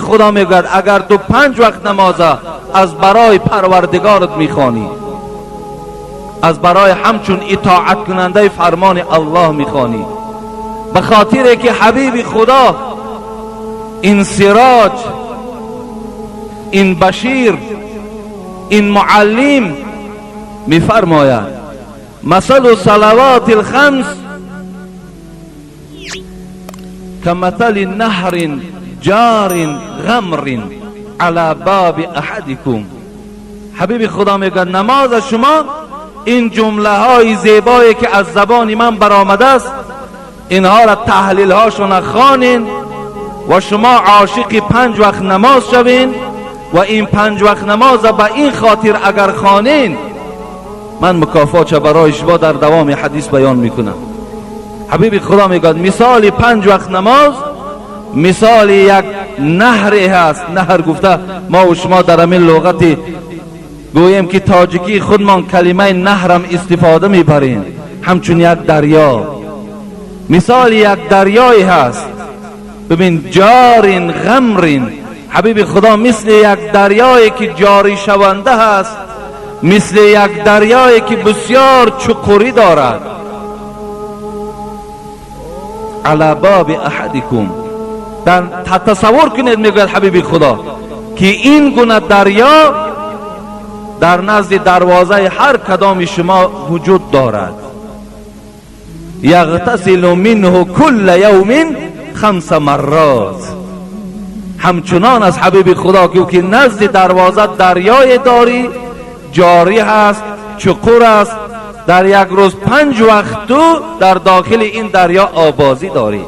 Худо мегӯяд агар ту 5 вақт намоза аз барои парвардигорат мехонӣ, аз барои ҳамчун итоаткунандаи фармони Аллоҳ мехонӣ, ба хотире ки ҳабиби Худо ин сироҷ, ин башир, ин муаллим мефармояд масалу салавати алхамс камасали наҳрин ҷарин ғамрин ала боби аҳадикум. Ҳабиби Худо мегӯяд намози шумо ин ҷумлаҳои зебое ки аз забони ман баромадааст, инҳоро таҳлилҳошона хонин ва шумо ошиқи 5 вақт намоз шавин ва ин 5 вақт намоза ба ин хотир агар хонин, ман мукофотша барои шумо дар давоми ҳадис баён мекунам. Ҳабиби Худо мегӯяд мисоли 5 вақт намоз мисоли як наҳре ҳаст. Наҳр гуфта мо ва шумо дар ҳамин луғати гӯем ки тоҷикии худмон калимаи наҳрам истифода мебарем, ҳамчун як дарё. Мисоли як дарёе ҳаст. Бибин, ҷорин ғамрин, ҳабиби Худо мисли як дарёе ки ҷорӣ шаванда ҳаст, мисли як дарёе ки бисёр чуқурӣ дорад. Ала боби аҳадикум, дар тасаввур кунед, мегӯяд ҳабиби Худо, ки ин гуна дарё дар назди дарвозаи ҳар кадоми шумо вуҷуд дорад. Яғтасилу минҳу кулла явмин 5 маррот. Ҳамчунон аз ҳабиби Худо ки назди дарвоза дарёе дорӣ, ҷорӣ ҳаст, чуқур аст, дар як рӯз 5 вақт ту дар дохили ин дарё обозӣ дорӣ.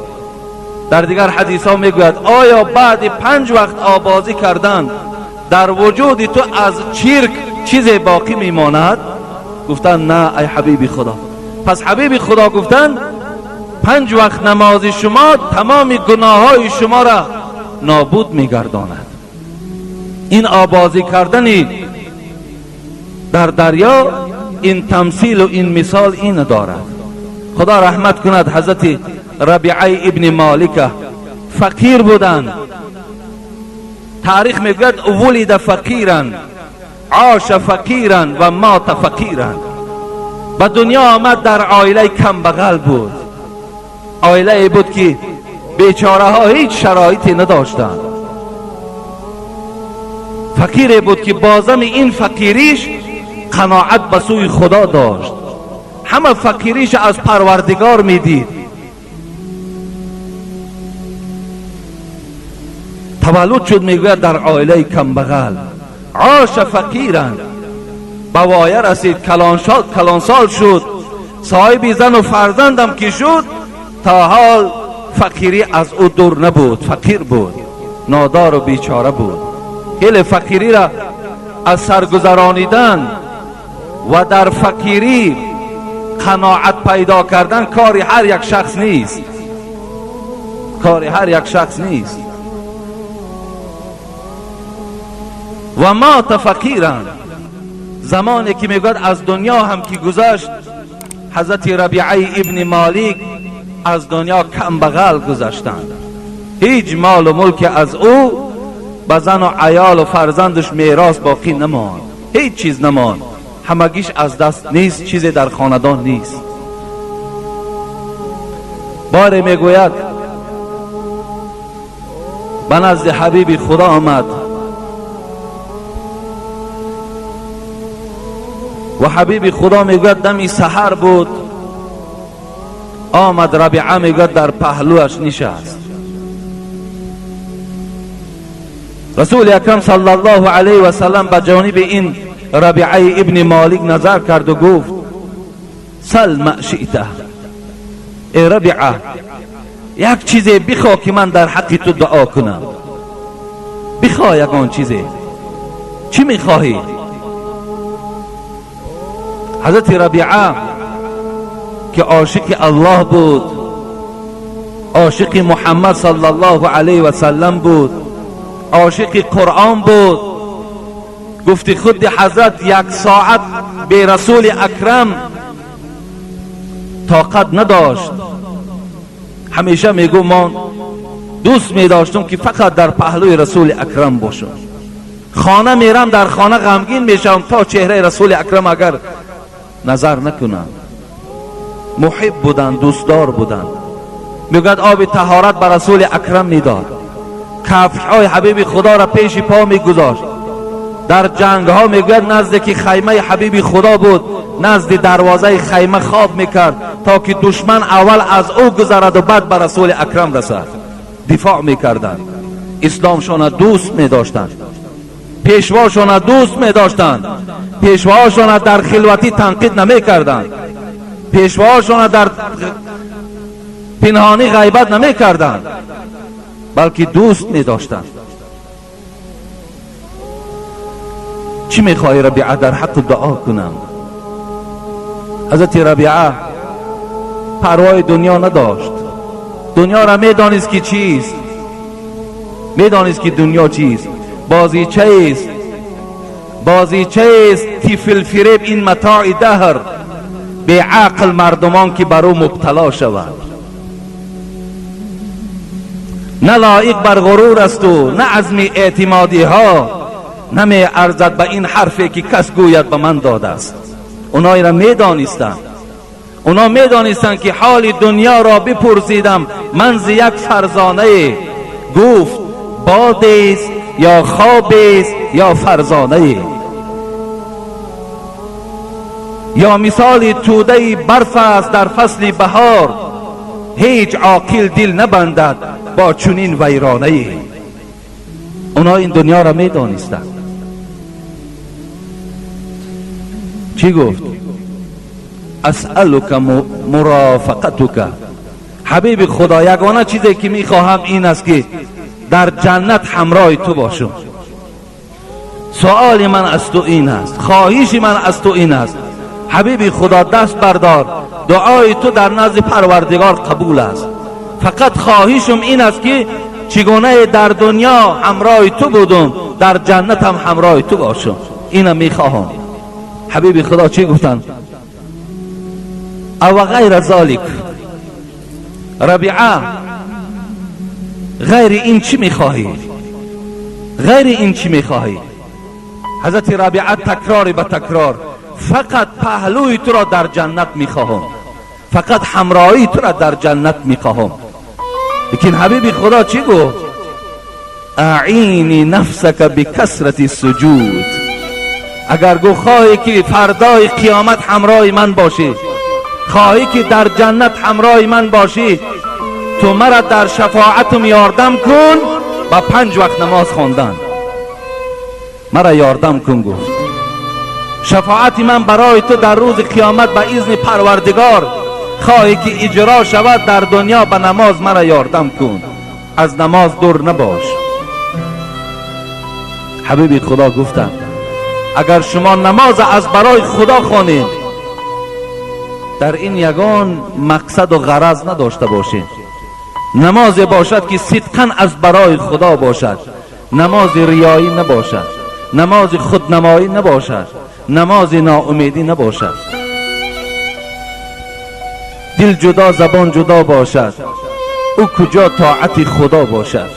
Дар дигар ҳадисҳо мегӯяд оё баъди 5 вақт обозӣ кардан дар вуҷуди ту аз чирк чизе боқӣ мемонад? Гуфтанд на, ай ҳабиби Худо. Пас ҳабиби Худо гуфтанд 5 вақт намози шумо тамоми гуноҳҳои шуморо нобуд мегардонад. Ин обозӣ кардани дар дарё ин тамсилу ин мисол ин дорад. Худо раҳмат кунад ҳазрати Рабиаи ибни Молика, фақир буданд. Таърих мегӯяд вулида фақиран, оша фақиран ва мота фақиран. Ба дунё омад дар оилаи камбағал буд, оилае буд ки бечораҳо ҳеҷ шароите надоштанд. Фақире буд ки бозами ин фақириш қаноат ба сӯи Худо дошт, ҳама фақириш аз Парвардигор медид. Таваллуд шуд, мегӯяд, дар оилаи камбағал, оша фақиран, ба воя расид, калонсол шуд, соҳиби зану фарзандам ки шуд, то ҳол фақирӣ аз ӯ дур набуд, фақир буд, нодору бечора буд. Хеле фақириро аз саргузаронидан ва дар фақирӣ қаноат пайдо кардан кори ҳар як шахс нест, кори ҳар як шахс нест. Ва мота фақиран, замоне ки мегӯяд аз дунё ҳам ки гузашт, ҳазрати Рабиаи ибни Молик аз дунё камбағал гузаштанд. Ҳеҷ молу мулке аз ӯ ба зану аёлу фарзандаш мерос боқӣ намонд, ҳеҷ чиз намонд, ҳамагиш аз даст нест, чизе дар хонадон нест. Боре мегӯяд ба назди ҳабиби Худо омад ва ҳабиби Худо мегӯяд дами саҳар буд, омад Рабиа мегӯяд дар паҳлӯяш нишаст. Расули акрам саллаллоҳу алайҳи васаллам ба ҷониби ин Рабиаи ибни Молик назар карду гуфт сал ма шиъта, э Рабиа, як чизе бихоҳ ки ман дар ҳаққи ту дуо кунам, бихоҳ ягон чизе. Чӣ мехоҳӣ? Ҳазрати Рабиа ки ошиқи Аллоҳ буд, ошиқи Муҳаммад саллаллоҳу алайҳи васаллам буд, ошиқи Қуръон буд, гуфти худи ҳазрат 1 соат бе расули акрам тоқат надошт. Ҳамеша мегӯ мо دوست می داشتم که فقط در پهلوی رسول اکرم باشم. خانه میرم، در خانه غمگین میشم تا چهره رسول اکرم اگر نظر نکنم. محب بودن، دوستدار بودن. میگوید آب طهارت به رسول اکرم میداد، کفش های حبیب خدا را پیش پا میگذاشت. در جنگ ها میگوید نزد که خیمه حبیب خدا بود، نزد دروازه خیمه خواب میکرد تا که دشمن اول از او گذرد و بعد به رسول اکرم رسد. دفاع میکردند، اسلامشان دوست میداشتند، پیشواشان دوست میداشتند، پیشواشان در خلوتی تنقید نمیکردند، پیشواشان در پنهانی غیبت نمیکردند، بلکه دوست میداشتند. چی میخواهی ربیعه در حق دعا کنم؟ حضرت ربیعه پروای دنیا نداشت. دنیا را میدانست که چیست، میدانست که دنیا چیست، بازیچه است، بازیچه است، طفل فریب این متاع دهر، به عقل مردمان که بر او مبتلا شوند. نه لایق بر غرور است و نه عزم اعتمادی ها، نمی ارزد به این حرفی که کس گوید به من داده است. اونایی را میدانستند، اونا میدانستند که حال دنیا را بپرسیدم من ز یک فرزانه، گفت باد است یا خواب است یا فرزانه، یا مثال توده برف است در فصل بهار، هیچ عاقل دل نبندد با چنین ویرانه. اونا این دنیا را میدانستند. چی گفت؟ اسألک مرافقتک. حبیب خدا، یگانه چیزی که میخواهم این است که در جنت همراه تو باشم. سؤال من از تو این است، خواهش من از تو این است، حبیب خدا دست بردار، دعای تو در نزد پروردگار قبول است. فقط خواهشم این است که چگونه در دنیا همراه تو بودم، در جنت هم همراه تو باشم. اینم میخواهم. حبیب خدا چی گفتن؟ او غیر ذالک. ربیعه غیر این چی میخواهی؟ غیر این چی میخواهی؟ حضرت ربیعه تکرار به تکرار، فقط پهلوی تو را در جنت میخواهم، فقط همراهی تو را در جنت میخواهم. لیکن حبیب خدا چی گفت؟ اعینی نفسک بکثرت السجود. اگر گو خواهی که فردای قیامت همراه من باشی، خواهی که در جنت همراه من باشی، تو مرا در شفاعتم یاردم کن با 5 وقت نماز خواندن مرا یاردم کن. گفت شفاعت من برای تو در روز قیامت به اذن پروردگار خواهی که اجرا شود در دنیا، به نماز مرا یاردم کن، از نماز دور نباش. حبیب خدا گفتن اگر شما نماز از برای خدا خوانید، در این یگان مقصد و غرض نداشته باشید، نماز باشد که صدقاً از برای خدا باشد، نماز ریایی نباشد، نماز خودنمایی نباشد، نماز ناامیدی نباشد، دل جدا زبان جدا باشد، او کجا طاعت خدا باشد.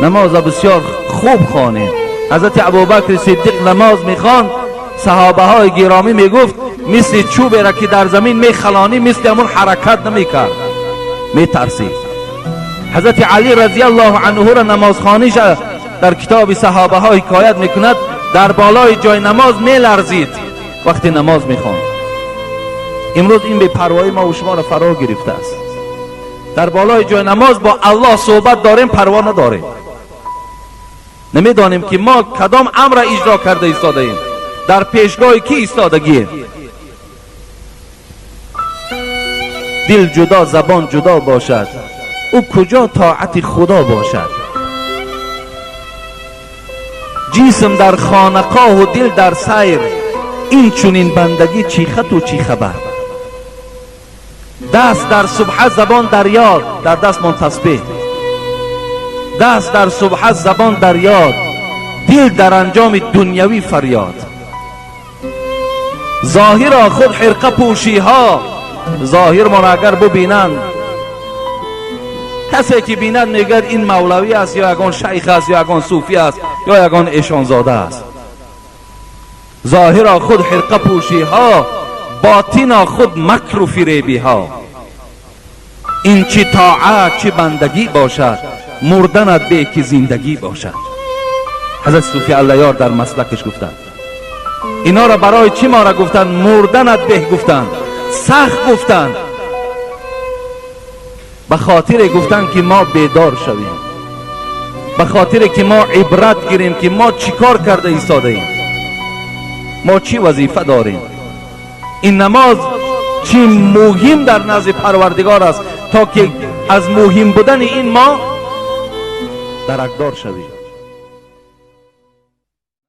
نماز بسیار خوب خوانید. حضرت ابوبکر صدیق نماز میخواند، صحابه های گرامی میگفت مثل چوبی را که در زمین میخلانی مثل همون حرکت نمیکرد، میترسید. حضرت علی رضی الله عنه را نمازخوانیش در کتاب صحابه ها حکایت میکند، در بالای جای نماز میلرزید وقتی نماز میخواند. امروز این بی پروایی ما و شما را فرا گرفته است. در بالای جای نماز با الله صحبت داریم، پروا نداریم، نمیدانیم که ما کدام امر اجرا کرده ایستاده ایم، در پیشگاه کی ایستادگیم. دل جدا زبان جدا باشد، او کجا طاعت خدا باشد. جسم در خانقاه و دل در سیر، این چنین بندگی چی خط و چی خبر. دست در سبحه زبان در یاد، در دست من تسبیح، دست در سبحه زبان در یاد، دل در انجام دنیوی فریاد. ظاهر خود حرقه پوشی ها، ظاهر ما را اگر ببینند Касе ки бинад, мегӯяд, ин мавлавӣ аст ё ягон шайх аст, ё ягон суфӣ аст, ё ягон эшонзода аст. Зоҳиро худ хирқа пӯшиҳо, ботино худ макру фиребиҳо. Ин чӣ тоат, чӣ бандагӣ бошад? Мурданат бе, ки зиндагӣ бошад. Ҳазрат Суфи Аллаёр дар маслакаш гуфтанд. Инора барои чӣ мора гуфтанд? Мурданат беҳ гуфтанд, сахт гуфтанд, ба хотире гуфтанд, ки мо бедор шавем, ба хотире ки мо ибрат гирем, ки мо чӣ кор карда истодаем, мо чӣ вазифа дорем, ин намоз чӣ муҳим дар назди Парвардигор аст, то ки аз муҳим будани ин мо даракдор шавем.